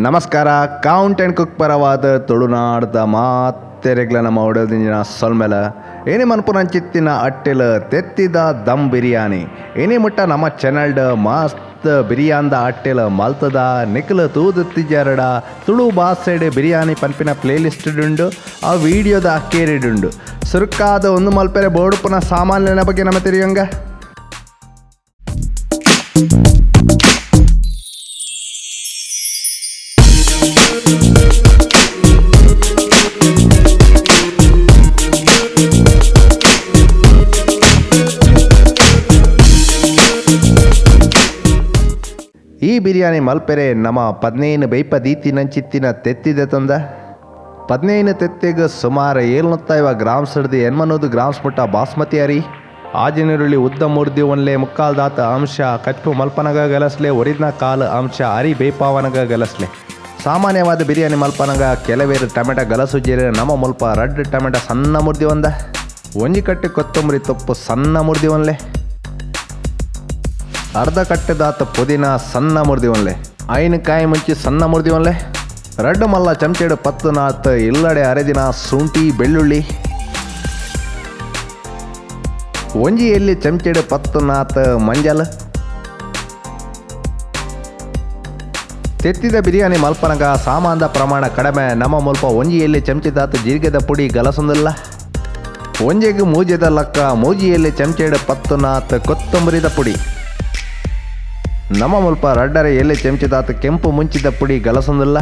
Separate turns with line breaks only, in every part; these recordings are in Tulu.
ನಮಸ್ಕಾರ, ಕೌಂಟ್ ಆ್ಯಂಡ್ ಕುಕ್ ಪರವಾದ ತುಳುನಾಡ್ದ ಮಾತೆರೆಗ್ಲ ನಮ್ಮ ಒಡಲ್ದಿಂಜಿನ ಸೊಲ್ಮೆಲ. ಏನೇ ಮನ್ಪುನಂಚಿತ್ತಿನ ಅಟ್ಟೆಲ್ ತೆತ್ತಿದ ದಮ್ ಬಿರಿಯಾನಿ. ಏನೇ ಮುಟ್ಟ ನಮ್ಮ ಚಾನಲ್ಡ್ ಮಸ್ತ್ ಬಿರಿಯಾನ್ದ ಅಟ್ಟೆಲ್ ಮಲ್ತದ ನಿಕ್ಲ್ ತೂದುತ್ತಿಜರಡ ತುಳು ಬಾಸೆಡ್ ಬಿರಿಯಾನಿ ಪನ್ಪಿನ ಪ್ಲೇ ಲಿಸ್ಟ್ ಉಂಡು, ಆ ವಿಡಿಯೋದ ಅಕ್ಕೇರಿಡುಂಡು. ಸುರುಕಾದ ಒಂದು ಮಲ್ಪೆರೆ ಬೋಡುಪುನ ಸಾಮಾನ್ಯನ ಬಗ್ಗೆ ನಮ್ಮ ತೆರಿಯಂಗ. ಈ ಬಿರಿಯಾನಿ ಮಲ್ಪೆರೆ ನಮ 15 ಬೈಪ ದೀತಿನಂಚಿತ್ತಿನ ತೆತ್ತಿದೆ ತಂದ. 15 ತೆತ್ತಿಗೆ ಸುಮಾರು 750 ಗ್ರಾಮ್ಸ್ ಹಿಡ್ದು 800 ಗ್ರಾಮ್ಸ್ ಮುಟ್ಟ ಬಾಸ್ಮತಿ ಅರಿ, ಆಜಿನೀರುಳ್ಳಿ ಉದ್ದ ಮುರ್ದಿ ಒನ್ಲೆ ಮುಕ್ಕಾಲ್ ದಾತ ಅಂಶ ಕಚ್ಪು ಮಲ್ಪನಗ ಗಲಸ್ಲೆ, ಒರಿದ್ನ ಕಾಲು ಅಂಶ ಅರಿ ಬೇಪಾವನಗ ಗಲಸ್ಲೆ. ಸಾಮಾನ್ಯವಾದ ಬಿರಿಯಾನಿ ಮಲ್ಪನಗ ಕೆಲವೇರು ಟೊಮೆಟೊ ಗಲಸು ಜೀರೆ, ನಮ್ಮ ಮುಲ್ಪ ರಡ್ಡ್ ಟೊಮೆಟೊ ಸಣ್ಣ ಮುರ್ದಿ ಒಂದ, ಒಂಜಿ ಕಟ್ಟೆ ಕೊತ್ತಂಬರಿ ತೊಪ್ಪು ಸಣ್ಣ ಮುರ್ದಿ ಒನ್ಲೆ, ಅರ್ಧ ಕಟ್ಟೆದಾತ ಪುದೀನ ಸಣ್ಣ ಮುರ್ದಿ ಒನ್ಲೆ, ಐನು ಕಾಯಿ ಮುಂಚಿ ಸಣ್ಣ ಮುರ್ದಿ ಒನ್ಲೆ, ರಡ್ಡು ಮಲ್ಲ ಚಮಚೆಡು ಪತ್ತು ನಾತ್ ಇಲ್ಲಡೆ ಅರೆದಿನ ಶುಂಠಿ ಬೆಳ್ಳುಳ್ಳಿ, ಒಂಜಿ ಎಲ್ಲಿ ಚಮಚೆಡು 10 ನಾತ್ ಮಂಜಲ್. ತೆತ್ತಿದ ಬಿರಿಯಾನಿ ಮಲ್ಪನಗ ಸಾಮಾನ್ದ ಪ್ರಮಾಣ ಕಡಿಮೆ. ನಮ್ಮ ಮುಲ್ಪ ಒಂಜಿ ಎಲ್ಲಿ ಚಮಚದಾತ ಜೀರಿಗೆದ ಪುಡಿ ಗಲಸೊಂದಿಲ್ಲ. ಒಂಜೆಗ್ ಮೂಜೆದ ಲಕ್ಕ ಮೂಜಿ ಎಲ್ಲಿ ಚಮಚೆಡು 10 ನಾತ್ ಕೊತ್ತಂಬರಿದ ಪುಡಿ. ನಮ್ಮ ಮುಲ್ಪ ರಡ್ಡರೆ ಎಲ್ಲಿ ಚಮಚದಾತ ಕೆಂಪು ಮುಂಚಿದ ಪುಡಿ ಗಲಸೊಂದಿಲ್ಲ.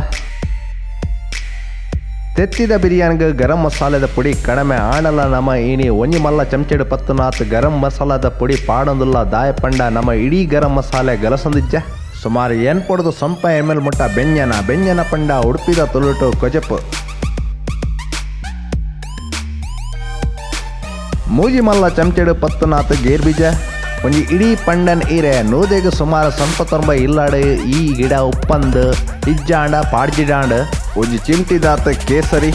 ತೆತ್ತಿದ ಬಿರಿಯಾನಿಗೆ ಗರಂ ಮಸಾಲೆದ ಪುಡಿ ಕಡಿಮೆ ಆಣಲ ನಮ ಇನಿ ಒಂಜಿ ಮಲ್ಲ ಚಮಚೆಡು 10 ನಾತ್ ಗರಂ ಮಸಾಲದ ಪುಡಿ ಪಾಡೊಂದುಲ್ಲ. ದಾಯ ಪಂಡ ನಮ ಇಡೀ ಗರಂ ಮಸಾಲೆ ಗಲಸೊಂದಿಜ್ಜ. ಸುಮಾರು ಎನ್ಪೊಡ್ದು ಸೊಂಪ ಎಮ್ ಎಲ್ ಮುಟ್ಟ ಬೆಂಜನ. ಬೆಂಜನ ಪಂಡ ಉಡುಪಿದ ತುಳುಟು ಕೊಜಪು. ಮೂಜಿ ಮಲ್ಲ ಚಮಚೆಡು 10 ನಾತ್ ಗೇರ್ ಬೀಜ, ಒಂಜಿ ಇಡೀ ಪಂಡನ್ ಈರೆ. ನೂದೆಗ್ ಸುಮಾರು ಸಂಪ ಇಲ್ಲಾಡು ಈ ಗಿಡ ಉಪ್ಪಂದು ಇಜ್ಜಾಂಡ ಪಾಡ್ಜಿಡಾಂಡ್. ಒಂಜಿ ಚಿಮ್ಟಿದಾತ ಕೇಸರಿ,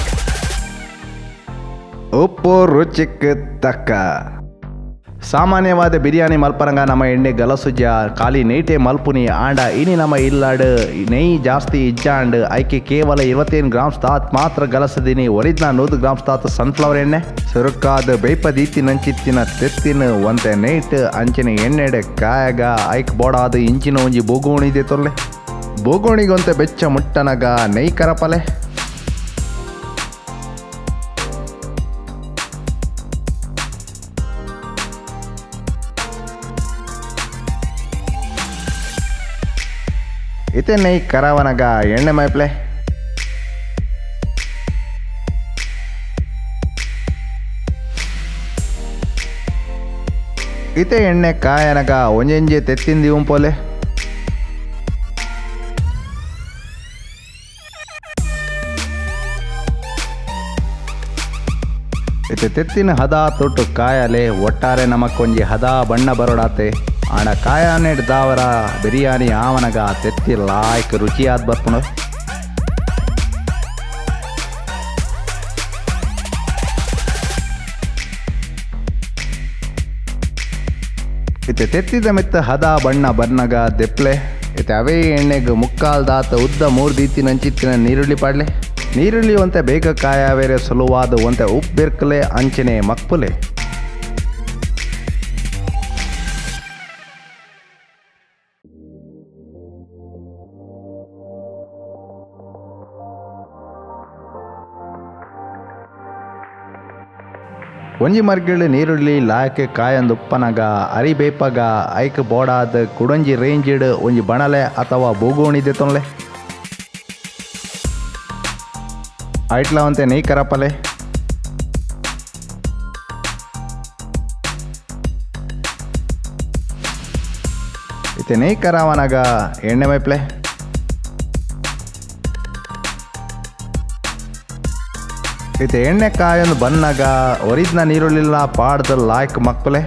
ಉಪ್ಪು ರುಚಿಕ್ ತಕ್ಕ. ಸಾಮಾನ್ಯವಾದ ಬಿರಿಯಾನಿ ಮಲ್ಪರಂಗ ನಮ್ಮ ಎಣ್ಣೆ ಗಲಸುಜ, ಖಾಲಿ ನೈಟೆ ಮಲ್ಪುನಿ. ಆಂಡ ಇನಿ ನಮ್ಮ ಇಲ್ಲಾಡು ನೆಯ್ ಜಾಸ್ತಿ ಇಜ್ಜಾಂಡ್ ಐಕೆ ಕೇವಲ 25 ಗ್ರಾಮ್ಸ್ ತಾತ್ ಮಾತ್ರ ಗಲಸದಿನಿ. ಒರಿದ್ನ 100 ಗ್ರಾಮ್ಸ್ ತಾತ್ ಸನ್ಫ್ಲವರ್ ಎಣ್ಣೆ. ಸುರುಕಾದ ಬೇಯ್ಪ ದೀತಿನಂಚಿತ್ತಿನ ತೆತ್ತಿನ ಒಂತೆ ನೈಟ್ ಅಂಚಿನ ಎಣ್ಣೆಡೆ ಕಾಯಗ ಐಕ್ ಬೋಡಾದ ಇಂಚಿನ ಒಂಜಿ ಬೋಗೋಣಿದೆ ತೊರ್ಲೆ. ಬೋಗೋಣಿಗೊಂತೆ ಬೆಚ್ಚ ಮುಟ್ಟನಗ ನೆಯ್ ಕರಪಲೆ. ಇತ್ತೆ ನೆಯ್ ಕರವನಗ ಎಣ್ಣೆ ಮೈಪ್ಲೆ. ಇತ್ತೆ ಎಣ್ಣೆ ಕಾಯನಗ ಒಂಜೊಂಜೆ ತೆತ್ತಿಂದಿ ಉಂಪೋಲೆ. ಇತ್ತೆ ತೆತ್ತಿನ ಹದ ತೊಟ್ಟು ಕಾಯಲೆ. ಒಟ್ಟಾರೆ ನಮಕ್ಕೊಂಜಿ ಹದ ಬಣ್ಣ ಬರೋಡಾತೆ. ಆಂಡ ಕಾಯಾನೆಡ್ ದಾವರ ಬಿರಿಯಾನಿ ಆವನಗ ತೆತ್ತಿ ಲಾಯ್ಕ್ ರುಚಿಯಾದ್ ಬರ್ಪುಂಡು. ಇತ್ತೆ ತೆತ್ತಿದ ಮಿತ್ತ ಹದ ಬಣ್ಣ ಬನ್ನಗ ದೆಪ್ಲೆ. ಇತ್ತೆ ಅವೇ ಎಣ್ಣೆಗ್ ಮುಕ್ಕಾಲ್ ದಾತ ಉದ್ದ ಮೂರ್ದೀತಿನಂಚಿತ್ತಿನ ನೀರುಳ್ಳಿ ಪಾಡ್ಲೆ. ನೀರುಳ್ಳಿ ಒಂತೆ ಬೇಗ ಕಾಯಾವೇರೆ ಸುಲುವಾದ ಒಂತೆ ಉಪ್ಪಿರ್ಕಲೆ, ಅಂಚನೆ ಮಕ್ಪುಲೆ. ಒಂಜಿ ಮರ್ಗಿಳ್ ನೀರುಳ್ಳಿ ಲಾಯ್ಕ್ ಕಾಯೊಂದು ಉಪ್ಪನಗ ಅರಿ ಬೇಪಗ ಐಕ್ ಬೋಡಾದ್ ಕುಡೊಂಜಿ ರೇಂಜಿಡ್ ಒಂಜಿ ಬಣಲೆ ಅಥವಾ ಬೋಗೋಣಿ ದೆತೊನ್ಲೆ. ಐಟ್ಲ ಒಂತೆ ನೆಯ್ ಕರಪಲೆ. ಇತ್ತೆ ನೆಯ್ ಕರಾವನಗ ಎಣ್ಣೆ ಮೈಪ್ಲೆ. ಇತ್ತೆ ಎಣ್ಣೆ ಕಾಯೊಂದು ಬನ್ನಗ ಒರಿದ್ನ ನೀರುಳ್ಳಿಲ ಪಾಡ್ದ್ ಲಾಯ್ಕ್ ಮಕ್ಕಲೆ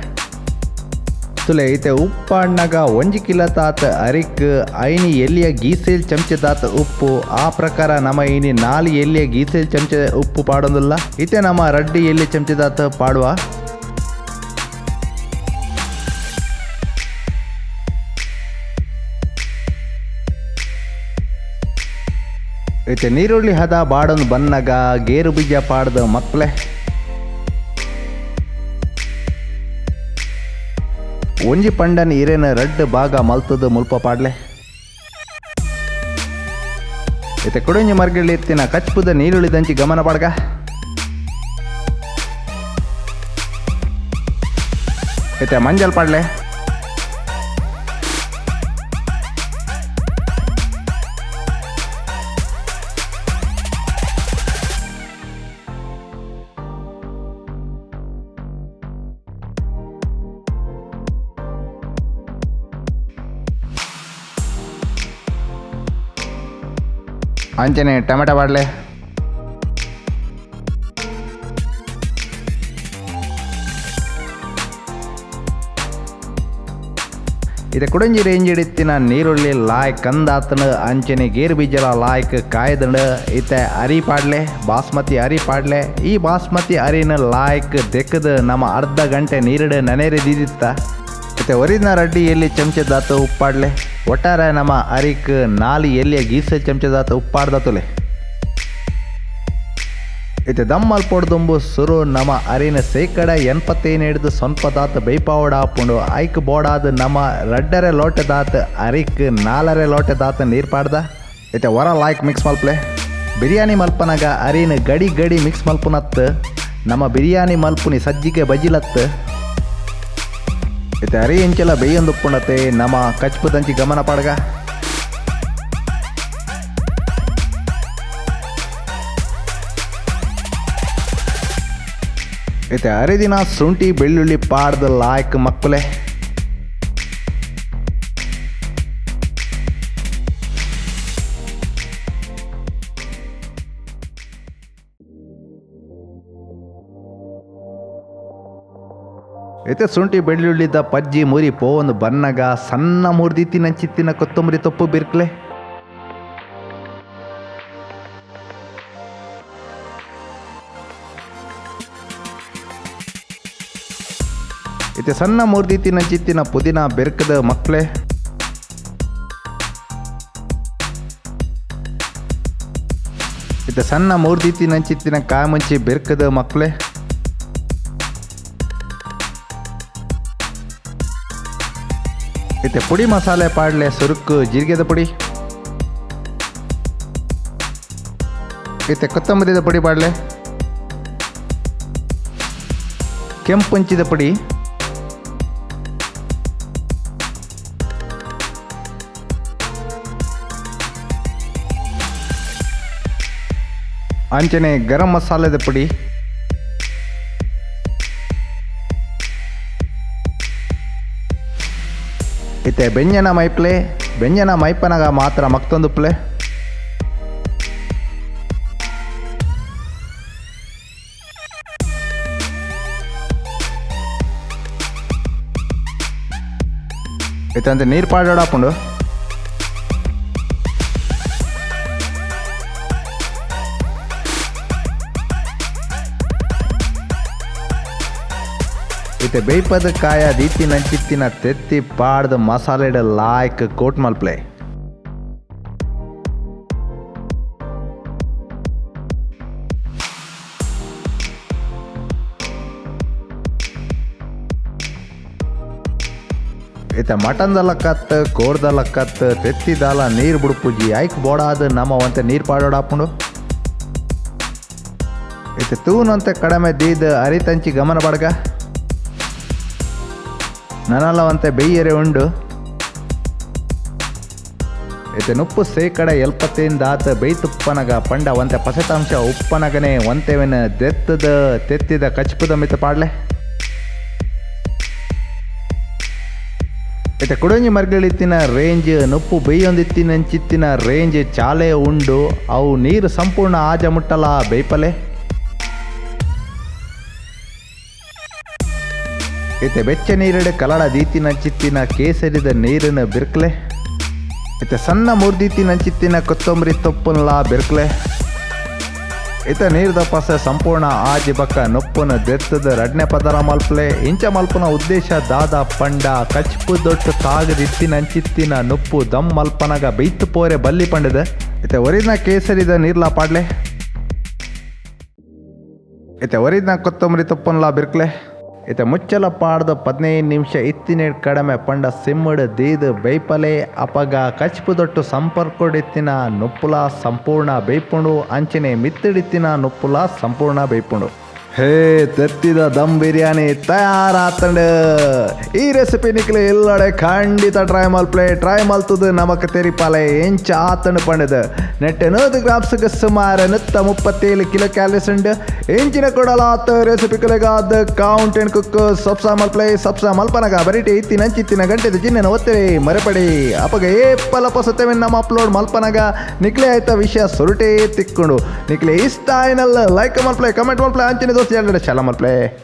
ತುಲೆ. ಇತ್ತೆ ಉಪ್ಪಾಡ್ನಗ ಒಂಜಿ ಕಿಲೋ ತಾತ್ ಅರಿಕ್ ಐನಿ ಎಲ್ಲಿಯ ಗೀಸೇಲ್ ಚಮಚದಾತ್ ಉಪ್ಪು. ಆ ಪ್ರಕಾರ ನಮ ಇನಿ 4 ಎಲ್ಲಿಯ ಗೀಸೇಲ್ ಚಮಚ ಉಪ್ಪು ಪಾಡೊಂದುಲ್ಲ. ಇತ್ತೆ ನಮ ರಡ್ಡಿ ಎಲ್ಲಿ ಚಮಚದಾತ್ ಪಾಡುವ. ಇತ್ತೆ ನೀರುಳ್ಳಿ ಹದ ಬಾಡೊಂದು ಬನ್ನಗ ಗೇರು ಬೀಜ ಪಾಡ್ದು ಮಕ್ಕಳೆ. ಒಂಜಿ ಪಂಡನ್ ಇರೇನ ರಡ್ಡ್ ಭಾಗ ಮಲ್ತದ ಮುಲ್ಪ ಪಾಡ್ಲೆ. ಇತ್ತೆ ಕುಡೊಂಜಿ ಮರ್ಗಿಳಿ ಇತ್ತಿನ ಕಚ್ಪುದ ನೀರುಳ್ಳಿ ದಂಚಿ ಗಮನ ಪಾಡ್ಗ. ಇತ್ತೆ ಮಂಜಲ್ ಪಾಡ್ಲೆ. ಅಂಚನೆ ಟೊಮೆಟೊ ಪಾಡ್ಲೆ. ಇತ್ತೆ ಕುಡಂಜಿ ರೇಂಜ್ ಇತ್ತಿನ ನೀರುಳ್ಳಿ ಲಾಯ್ ಕಂದಾತನ ಅಂಚನೆ ಗೇರು ಬೀಜಲ ಲಾಯ್ಕ್ ಕಾಯ್ದಂಡು. ಇತ್ತೆ ಅರಿ ಪಾಡ್ಲೆ, ಬಾಸ್ಮತಿ ಅರಿ ಪಾಡ್ಲೆ. ಈ ಬಾಸ್ಮತಿ ಅರಿನ ಲಾಯ್ಕ್ ದೆಕ್ಕದ ನಮ್ಮ ಅರ್ಧ ಗಂಟೆ ನೀರಿಡು ನನೇರಿ ದೀದಿತ್ತ. ಇತ್ತೆ ಒರಿನ ರಡ್ಡಿ ಎಲ್ಲಿ ಚಮಚದಾತ ಉಪ್ಪಾಡ್ಲೆ. ಒಟ್ಟಾರೆ ನಮ್ಮ ಅರಿಕ್ 4 ಎಲ್ಲಿಯ ಗೀಸೆ ಚಮಚದಾತ ಉಪ್ಪಾಡ್ದತುಲೆ. ಇತ್ತೆ ದಮ್ ಮಲ್ಪೊಡ್ದುಂಬು ಸುರು ನಮ್ಮ ಅರಿನ 85% ಹಿಡಿದು 0 ಬೇಯ್ಪಾವಡ ಆಪುಂಡು. ಐಕ್ ಬೋಡಾದ ನಮ್ಮ 2.5 ಲೋಟದಾತ ಅರಿಕ್ 4.5 ಲೋಟದಾತ ನೀರು ಪಾಡ್ದ. ಇತ್ತೆ ಹೊರ ಲಾಯ್ಕ್ ಮಿಕ್ಸ್ ಮಲ್ಪಲೆ. ಬಿರಿಯಾನಿ ಮಲ್ಪನಾಗ ಅರಿನ ಗಡಿ ಗಡಿ ಮಿಕ್ಸ್ ಮಲ್ಪುನತ್ತು ನಮ್ಮ ಬಿರಿಯಾನಿ ಮಲ್ಪುನಿ ಸಜ್ಜಿಗೆ ಬಜಿಲತ್ತು. ಇತ್ತೆ ಅರಿ ಎಂಚೆಲ್ಲ ಬೇಯೊಂದುಪ್ಪುಂಡತೆ ನಮ್ಮ ಕಚ್ಪುದಂಚಿ ಗಮನ ಪಾಡ್ಗ. ಇತ್ತೆ ಅರಿದಿನ ಶುಂಠಿ ಬೆಳ್ಳುಳ್ಳಿ ಪಾಡ್ದ ಲಾಯ್ಕ್ ಮಕ್ಕಳೆ. ಇತ್ತೆ ಶುಂಠಿ ಬೆಳ್ಳುಳ್ಳಿದ ಪಜ್ಜಿ ಮುರಿ ಪೋವೊಂದು ಬನ್ನಗ ಸಣ್ಣ ಮುರ್ದಿತ್ತಿನ ಚಿತ್ತಿನ ಕೊತ್ತಂಬರಿ ತೊಪ್ಪು ಬಿರ್ಕ್ಲೆ. ಇತ್ತೆ ಸಣ್ಣ ಮುರ್ದಿತ್ತಿನ ಚಿತ್ತಿನ ಪುದೀನ ಬೆರ್ಕದ ಮಕ್ಕಳೆ. ಇತ್ತೆ ಸಣ್ಣ ಮುರ್ದಿತ್ತಿನ ಚಿತ್ತಿನ ಕಾಮಂಚಿ ಬೆರ್ಕದ ಮಕ್ಕಳೆ. ಇತ್ತೆ ಪುಡಿ ಮಸಾಲೆ ಪಾಡ್ಲೆ. ಸುರುಕು ಜೀರಿಗೆದ ಪುಡಿ, ಇತ್ತೆ ಕೊತ್ತಂಬರಿದ ಪುಡಿ ಪಾಡ್ಲೆ, ಕೆಂಪುಂಚಿದ ಪುಡಿ, ಅಂಚನೆ ಗರಂ ಮಸಾಲೆದ ಪುಡಿ, ಇತ್ತೆ ಬೆಂಜನ ಮೈಪ್ಲೆ. ಬೆಂಜನ ಮೈಪನಗ ಮಾತ್ರ ಮಕ್ತೊಂದುಪ್ಲೆ. ಇತ್ತಂತೆ ನೀರು ಪಾಡಾಪುಂಡು. ಇತ್ತೆ ಬೇಯ್ಪದ ಕಾಯ ದೀತಿನ ಚಿತ್ತಿನ ತೆತ್ತಿ ಪಾಡ್ದ ಮಸಾಲೆಡ ಲಾಯ್ಕ್ ಕೋಟ್ ಮಲ್ಪ್ಲೆ. ಇತ್ತೆ ಮಟನ್ದ ಲಕ್ಕತ್ ಕೋರ್ದ ಲಕ್ಕತ್ ತೆತ್ತಿದಾಲ ನೀರು ಬುಡ್ಪುಜಿ ಐಕ್ ಬೋಡಾದ ನಮ್ಮ ಒಂತೆ ನೀರು ಪಾಡೋಡಾಪುಂಡು. ಇತ್ತೆ ತೂನಂತೆ ಕಡಿಮೆ ದೀದ್ ಅರಿತಂಚಿ ಗಮನ ಬಡ್ಗ. ನನಲವಂತೆ ಬೇಯರೆ ಉಂಡು. ಇತ್ತೆ ನುಪ್ಪು 75% ಬೇಯ್ತುಪ್ಪನಗ ಪಂಡ ಒಂತೆ ಪಸೆತಾಂಶ ಉಪ್ಪನಗನೆ ಒಂತೆವೆನ ದೆತ್ತದ ತೆತ್ತಿದ ಕಚ್ಪುದ ಮಿತ್ತ ಪಾಡ್ಲೆ. ಇತ್ತೆ ಕುಡಂಜಿ ಮರ್ಗಳಿತ್ತಿನ ರೇಂಜ್ ನುಪ್ಪು ಬೇಯೊಂದಿತ್ತಿನಂಚಿತ್ತಿನ ರೇಂಜ್ ಚಾಲೆ ಉಂಡು. ಅವು ನೀರು ಸಂಪೂರ್ಣ ಆಜ ಮುಟ್ಟಲ ಬೇಯ್ಪಲೆ. ಇತ್ತೆ ಬೆಚ್ಚ ನೀರಿಡ ಕಲಡ ದೀತಿನ ಚಿತ್ತಿನ ಕೇಸರಿದ ನೀರನ್ನು ಬಿರ್ಕ್ಲೆ. ಇತ್ತೆ ಸಣ್ಣ ಮುರ್ದೀತಿನ ಚಿತ್ತಿನ ಕೊತ್ತಂಬರಿ ತೊಪ್ಪನ್ಲ ಬಿರ್ಕ್ಲೆ. ಇತ್ತ ನೀರ್ದ ಪಸ ಸಂಪೂರ್ಣ ಆಜಿ ಬಕ್ಕ ನೊಪ್ಪುನ ದೆತ್ತದ ರಡ್ನೆ ಪದರ ಮಲ್ಪ್ಲೆ. ಇಂಚ ಮಲ್ಪುನ ಉದ್ದೇಶ ದಾದ ಪಂಡ ಕಚ್ಪು ದೊಟ್ಟು ತಾಗದಿತ್ತಿನ ಅಂಚಿತ್ತಿನ ನುಪ್ಪು ದಮ್ ಮಲ್ಪನಗ ಬೇಯ್ತು ಪೋರೆ ಬಲ್ಲಿ ಪಂಡದ. ಇತ್ತೆ ಒರಿನ ಕೇಸರಿದ ನೀರ್ಲ ಪಾಡ್ಲೆ. ಇತ್ತೆ ಒರಿನ ಕೊತ್ತಂಬರಿ ತೊಪ್ಪನ್ಲ ಬಿರ್ಕ್ಲೆ. ಇತ್ತೆ ಮುಚ್ಚಲ ಪಾಡ್ದ 15 ನಿಮಿಷ ಇತ್ತಿನ ಕಡಮೆ ಪಂಡ ಸಿಮ್ಮಡ್ ದೀದ್ ಬೇಯ್ಪಲೆ. ಅಪಗ ಕಚ್ಪುದೊಟ್ಟು ಸಂಪರ್ಕೊಡಿತ್ತಿನ ನುಪ್ಪುಲ ಸಂಪೂರ್ಣ ಬೇಯ್ಪುಂಡು, ಅಂಚನೆ ಮಿತ್ತಡಿತ್ತಿನ ನುಪ್ಪುಲ ಸಂಪೂರ್ಣ ಬೇಯ್ಪುಂಡು. ಹೇ, ತೆತ್ತಿದ ದಮ್ ಬಿರಿಯಾನಿ ತಯಾರಾತಂಡ್. ಈ ರೆಸಿಪಿ ನಿಕ್ಲೆ ಇಲ್ಲಡೆ ಖಂಡಿತ ಟ್ರೈ ಮಲ್ಪ್ಲೆ. ಟ್ರೈ ಮಲ್ತದು ನಮಕ್ ತೆರಿಪಾಲೆ ಎಂಚ ಆತಂಡ್ ಪಂಡದು. ನೆಟ್ಟೆ 100 ಗ್ರಾಮ್ಸ್ಗೆ ಸುಮಾರು 137 ಕಿಲೋ ಕ್ಯಾಲರೀಸ್ ಉಂಡು. ಇಂಚಿನ ಕೊಡಲಾತ ರೆಸಿಪಿ ಕಲೆಗಾದ ಕೌಂಟ್ ಅಂಡ್ ಕುಕ್ ಸಬ್ಸಾ ಮಲ್ಪ್ಲೆ. ಸಬ್ಸಾ ಮಲ್ಪನಗ ಬರಿಟೆ ಇತ್ತಿನ ಅಂಚಿತ್ತಿನ ಗಂಟೆದ ಚಿಹ್ನೆನ ಒತ್ತಿರಿ ಮರೆಪಡಿ. ಅಪಗ ಏಪಲ ಪೊಸತೆ ನಮ್ಮ ಅಪ್ಲೋಡ್ ಮಲ್ಪನಗ ನಿಕ್ಲೆ ಆಯ್ತ ವಿಷಯ ಸುರುಟೇ ತಿಕ್ಕೊಂಡು. ನಿಕ್ಲೆ ಇಷ್ಟ ಆಯ್ನಲ್ಲ ಲೈಕ್ ಮಲ್ಪ್ಲೆ, ಕಮೆಂಟ್ ಮಲ್ಪ್ಲೆ, ಅಂಚಿನ ದೋಸ್ತಿ ಶಲ ಮಲ್ಪ್ಲೆ.